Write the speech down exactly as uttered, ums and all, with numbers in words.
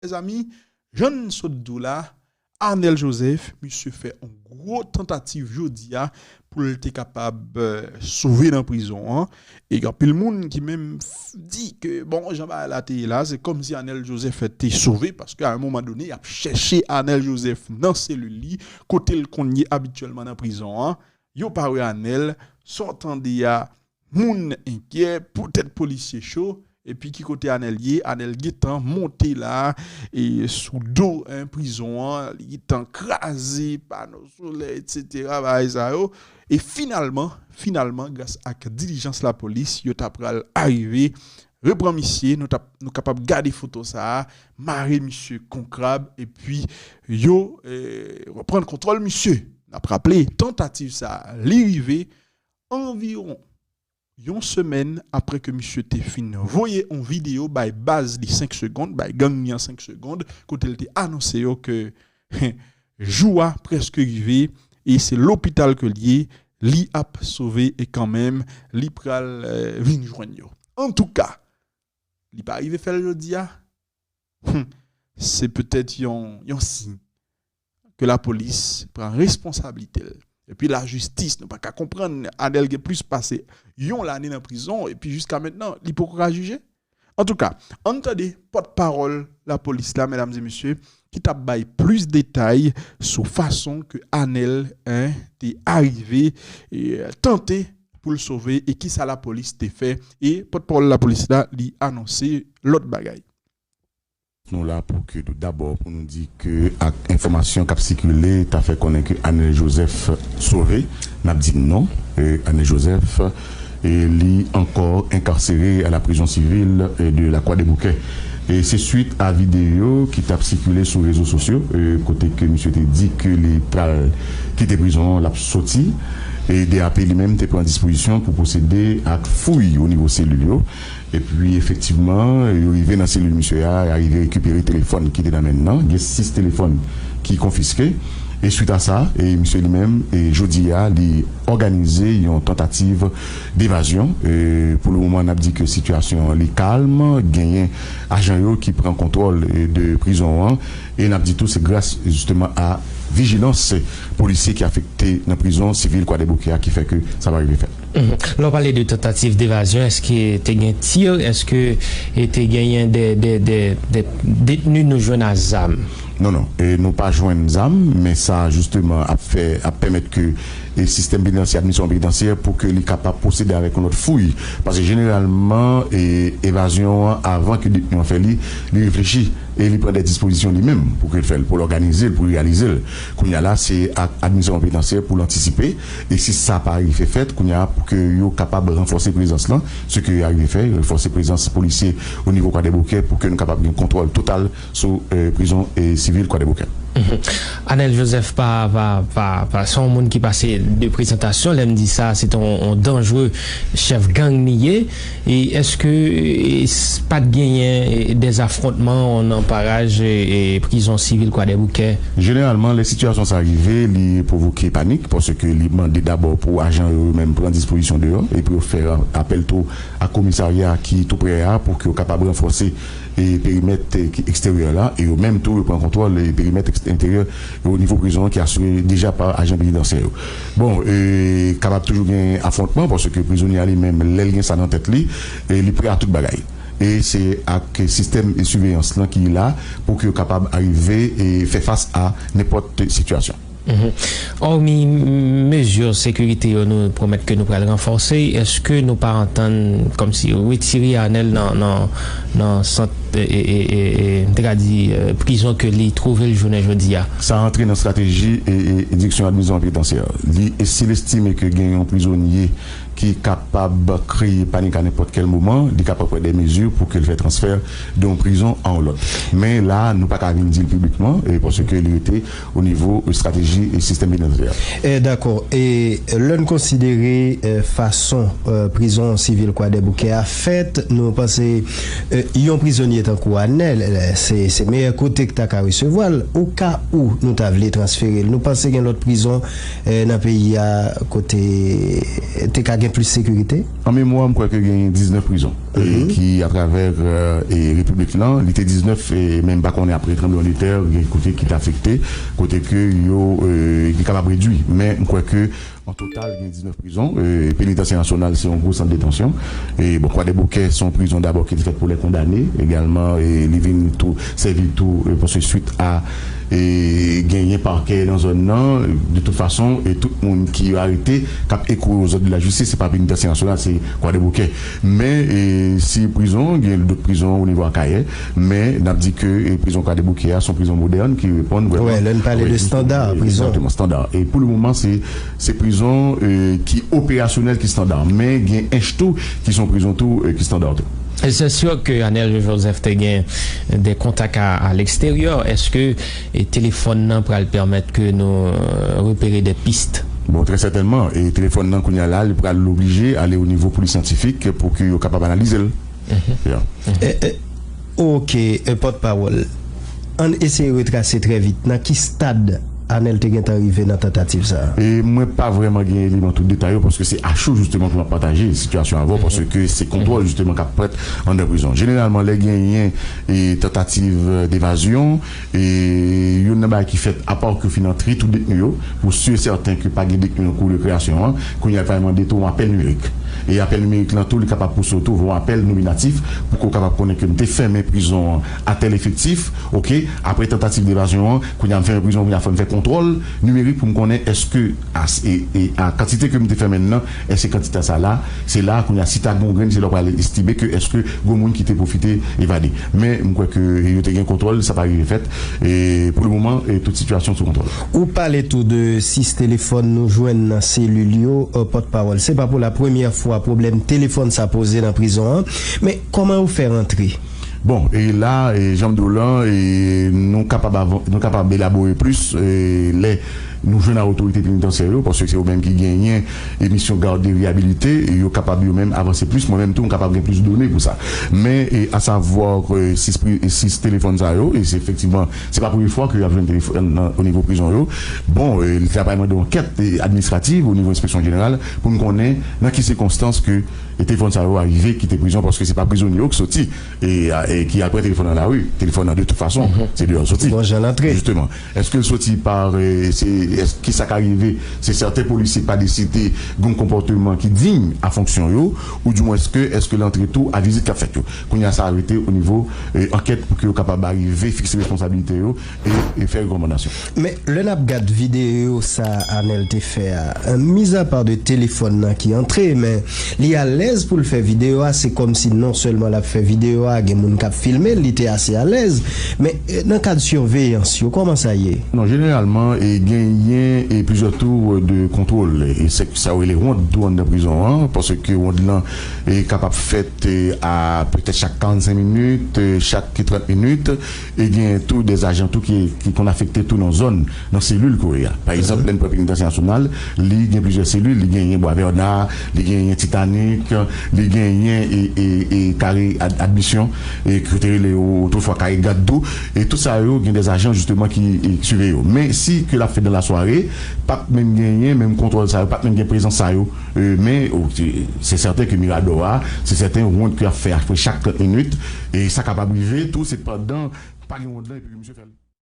Mezanmi, jan n sot di w la, Arnel Joseph, misye fè yon gwo tantativ jodi a pou l te kapab eh, sove nan prizon an. E gen anpil moun ki menm di ke, bon, jan bagay la te ye la, se kòmsi Arnel Joseph te sove, paske a yon moman done, y ap chèche Arnel Joseph nan selil li, kote l konn ye abityèlman nan prizon an. Yo pa wè Arnel, sa w tande a, moun enkyè, poutèt polisye cho, epi ki kote Anèl ye, Anèl gentan monte la, e sou do en prizon an, li gentan kraze pano solè, etsetera, bagay sa yo. E finalman, finalman, gras ak dilijans lapolis, yo ta pral arive reprann misye, nou tap, nou kapab gade foto sa a, mare misye kon krab, epi yo eh, reprann kontwòl misye. N ap raple, tantativ sa a, li rive anviwon yon semèn apre ke misye te fin voye yon videyo bay baz li senk segonn, bay gang li an senk segonn, kote l te anonse yo ke jou a prèske rive e se lopital ke l ye, li ap sove e kanmenm li pral eh, vin jwenn yo. Antouka, li pa rive fè l jodi a, se petèt yon, yon siy ke lapolis pran responsablite l. Epi lajistis, nou pa ka konprann, Anèl gen plis pase yon lane nan prizon, epi jiska mentnan, li poko ka jije. Antouka, ann tande pòtpawòl lapolis la, medam e mesye, ki t ap bay plis detay sou fason ke Anèl en, te arive e, tante pou l sove e kisa lapolis te fè. E pòtpawòl lapolis la, li anonse lòt bagay. Nou la pou ke dabò pou nou di ke ak enfòmasyon k ap sikile ta fè konnen ke Anèl Joseph sove, n ap di non. Anèl Joseph li ankò enkarsere a la prison civile de la Croix des Bouquets. E se swit a videyo ki t ap sikile sou rezo sosyo kote ke misye te di ke li pral kite prizon an, l ap soti. E DAP li menm te pran dispozisyon pou pwosede ak fouy o nivo selil yo. Epi efektivman, yo rive nan selil misye a, y arive rekipere telefòn ki te nan men l lan. Gen sis telefòn ki konfiske. E swit a sa, e misye li menm, e jodi a, li òganize yon tantativ devazyon. E pou le moman, n ap di ke sitiyasyon an li kalm. Genyen ajan yo ki pran kontwòl de prizon an. E n ap di tou, se gras jisteman a vijilans polisye ki afekte nan prizon sivil Kwadèboukè a ki fè ke sa pa rive fèt. Lè w pale de tantativ devazyon, èske te gen tir? Èske te genyen de, de, de, de detni nou jwenn a zam? Non, non. E nou pa jwenn zam, men sa jisteman ap fè, ap pèmèt ke e sistèm penitansye, administrasyon penitansye pou ke li kapab pwosede avèk yon lòt fouy. Paske jeneralman, e, evazyon an, avan ke detni an fè li, li reflechi e li pran de dispozisyon li menm pou ke l fè l, pou l òganize l, pou l reyalize l. Kounye a la, se ak administrasyon penitansye pou l antisipe. E si sa pa rive fèt, kounye a pou ke yo kapab ranfòse prezans lan, se ke yo arive fè, ranfòse prezans polisye o nivo Kwadèboukè pou ke nou kapab gen kontwòl total sou prizon sivil Kwadèboukè. Anèl Joseph pa, pa, pa, pa, se yon moun ki pase de prezantasyon. Lè m di sa, se te yon, yon danjere chèf gang li ye. E èske e, s- pa t genyen e, dèzafwontman nan paraj e, e, prizon sivil Kwadèboukè? Jeneralman, lè sitiyasyon sa rive, li pwovoke panik, paske li mande dabò pou ajan yo menm pran dispozisyon deyò, epi yo fè apèl tou a komisarya ki tou prè a pou ke yo kapab ranfòse e perimèt e, ki eksteryè la, e yo menm tou yo pran kontwòl e perimèt ekste- enteryè o nivo prizon an ki asire deja pa ajan penitansye yo. Bon, e kapab toujou gen afwontman paske prizonye a li menm, lè l gen sa nan tèt li, e li prè a tout bagay. E se ak sistèm e siveyans lan ki la pou ke yo kapab arive e fè fas a nenpòt sitiyasyon. Òmi mezi sekirite yo nou pwomèt ke nou pral ranfòse, èske nou pa antann kòmsi retire Anèl nan, nan, nan sant, e, e, e, e, m te ka di, e, prizon ke li twouve l jounen jodi a? Sa rantre nan estrateji e, e, e direksyon administrasyon penitansye a. Li, e si l estime ke gen yon prizonye ki kapab kreye panik a nenpòt kèl moman, li kapab pran de mezi pou ke l fè transfè de yon prizon a yon lòt. Men la, nou pa ka vin di l piblikman, e paske li rete o nivo estrateji e sistèm penitansye a. E dakò. E lè n konsidere e, fason e, prizon sivil Kwadèboukè a fèt, nou panse e, yon prizonye tankou Anèl, e, se, se meyè kote k ta ka resevwa l. Oka ou nou ta vle transfere l, nou panse gen lòt prizon e, nan peyi a kote te ka gen Plis sekirite? An memwa, m kwè ke gen diznèf prizon e ki atravè e repiblik lan, li te diznèf, e men m pa konnen apre tranblemanntè gen kote ki te afekte, kote ke yo e ki kapab redwi. Men m kwè ke an total gen diznèf prizon. E penitansye nasyonal se yon gwo sant detansyon. E bon, Kwadèboukè se yon prizon dabò ki te fèt pou lè kondane egalman, e li vin tou sèvi tou e paske swit a e genyen pakè nan zòn nan. De tout fason, e tout moun ki yo arete k ap ekou o zòd de la jistis, se pa penitansye nasyonal, se Kwadèboukè. Men e si prizon, gen dòt prizon o nivo Akayè, men n ap di ke e prizon Kwadèboukè a se yon prizon modèn ki reponn vrèman. Wè, lè n pale de standa prizon. Egzakteman, standa. E pou le moman, se se prizon e ki operasyonèl, ki standa. Men gen Ench tou ki se yon prizon tou e ki standa tou. E se si ke Anèl Joseph te gen de kontak a, a leksteryè. Èske e telefòn nan pral pèmèt ke nou e repere de pis? Bon, trè sètènman, e telefòn nan kounye a la, li pral oblije ale o nivo polis syantifik pou ke yo kapab analize l. Ya. E, e, oke, e, pòtpawòl. Ann eseye retrase trè vit nan ki stad Anèl te gentan rive nan tantativ sa a. E mwen pa vrèman gen eleman tout detay yo, paske se acho jisteman pou m ap pataje sitiyasyon avè w, paske se kontwòl jisteman k ap fèt anndan prizon. Jeneralman, lè genyen e tantativ e devazyon, e youn nan bagay ki fèt, apa ke w fin antre tout detni yo, pou si e sèten ke pa gen detni nan kou rekreyasyon an, kounye a l pral mande tou yon apèl nimerik. E apèl nimerik lan tou, li kapab pouse w tou voye yon apèl nominatif pou ke w kapab konnen ke m te fèmen prizon an a tèl efektif, oke, apre tantativ devazyon an, kounye a m fèmen prizon, kounye a fò m fè kontwòl nimerik pou m konnen èske a, e, e, a kantite ke m te fèmen l nan, èske kantite sa la, se la, kounye a si ta gen yon grenn, se la w pral estime ke èske gen moun ki te pwofite evade. Men m kwè ke yo te gen kontwòl, sa pa rive fèt. E pou le moman, e tout sitiyasyon sou kontwòl. Ou pale tou de sis telefòn nou jwenn nan selil yo, e, pòtpawòl. Se pa pou la premyè fwa pwoblèm telefòn sa poze nan prizon an, men kòman yo fè rantre? Bon, e la, e jan m di w lan, e nou kapab avan, nou kapab elabore plis, e lè nou jwenn a otorite penitansye yo, paske se yo menm ki genyen e misyon gad e reyabilite, e yo kapab yo menm avanse plis. Mwen menm tou, m kapab gen plis done pou sa. Men, e asavwa ke sis pri-, sis telefòn sa yo, e se efektivman, se pa premye fwa ke y ap jwenn telefòn nan, o nivo prizon yo. Bon, e li ta pral mande yon ankèt e administrativ o nivo enspeksyon jeneral pou n konnen nan ki sikonstans ke e telefòn sa yo arive kite prizon, paske se pa prizonye yo ki soti e, a, e ki al pran telefòn nan lari. Telefòn nan, de tout fason, se deyò l soti. Gon jan l antre. Jisteman. Èske l soti pa, e, se, èske, kisa k arive? Se sèten polisye pa deside gen yon konpòteman ki diy a fonksyon yo, oudimwens ke èske l antre tou a vizit k ap fèt yo? Kounye a sa rete o nivo, e, ankèt pou ke yo kapab arive fikse responsabilite yo e, e fè rekòmandasyon. Men, lè n ap gad videyo sa Anèl te fè a, mizapa de telefòn nan ki antre, men li alèz pou l fè videyo a, se kòmsi non sèlman l ap fè videyo a, gen moun k ap filme l, li te ase alèz, men, e, nan kad siveyans yo, kòman sa ye? Non, jeneralman, e, genyen, e, plizyè tou, e, de kontwòl, e se sa yo rele wonn tou anndan prizon an, paske wonn lan, e, kapab fèt, e, a petèt chak karannsenk minit, e, chak trant minit, e genyen tou de ajan tou ki, ki konn afekte tou nan zòn, nan selil kouri a. Pa egzanp, lè n pran penitansye nasyonal, li gen plizyè selil, li genyen Bwa Vèna, li genyen Titanik, li genyen e, e, e kare ad-, admisyon, e ki te rele yo otrefwa kare gad tou. E tout sa yo, gen de ajan jisteman ki, e, ki siveye yo. Men si ke l ap fèt dan lasware, p ap menm genyen menm kontwòl sa yo, p ap menm gen prezans sa yo. E, men, o, se, se sèten ke Miradò a, se sèten wonn ke y ap fè apre chak trant minit, e sa kapab rive tou, se pandan pa gen wonn lan epi ke misye fè l.